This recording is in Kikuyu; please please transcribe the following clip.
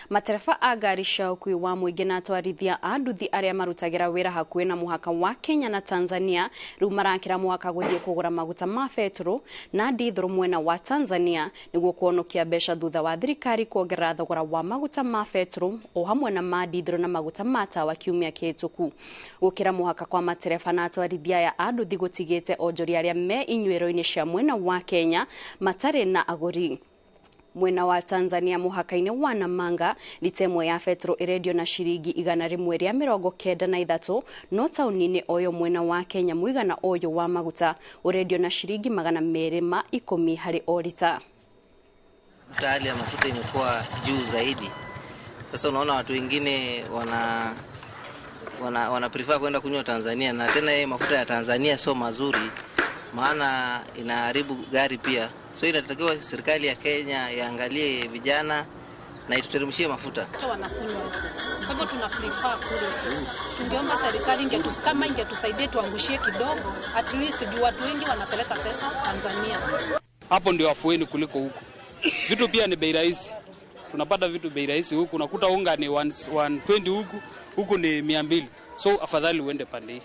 Matereba a ngari cia ũkuui wa mũingĩ na atwarithia a nduthi arĩa marutagĩra wĩra hakuhĩ na mũhaka wa Kenya na Tanzania rĩu marakĩra mũhaka gũthiĩ kũgũra maguta ma betũrũ na ndithũrũ mwena wa Tanzania nĩguo kuonokia mbeca thutha wa thirikari kuongerera thogora wa maguta ma betũrũ o hamwe na ma ndithũrũ na maguta ma tawa kiumia kĩhĩtũku. Gũkĩra mũhaka kwa matereba na atwarithia aya a nduthi gũtigĩte onjoria arĩa me inyuĩro-inĩ cia mwena wa Kenya matarĩ na agũri. Mwena wa Tanzania mũhaka-inĩ wa Namanga lita ĩmwe ya betũrũ ĩrendio na ciringi 193, no taũni-inĩ oyo mwena wa Kenya mũigana ũyũ wa maguta ũrendio na ciringi 210 harĩ o lita. Hali ya mafuta imekuwa juu zaidi. Sasa unaona watu wengine wana prefer kwenda kunywa Tanzania, na tena yeye mafuta ya Tanzania sio mazuri, maana inaharibu gari pia. So inatakiwa serikali ya Kenya iangalie vijana na ituteremshie mafuta. Wanakunywa huko. Kwa hivyo tuna prefer kule. Tungeomba serikali kama ingetusaidia tuangushie kidogo, at least juu watu wengi wanapeleka pesa Tanzania. Hapo ndio afueni kuliko huku. Vitu pia ni bei rahisi. Tunapata vitu bei rahisi huku, unakuta unga ni 120 huku, huku ni 200. So afadhali uende pande hii.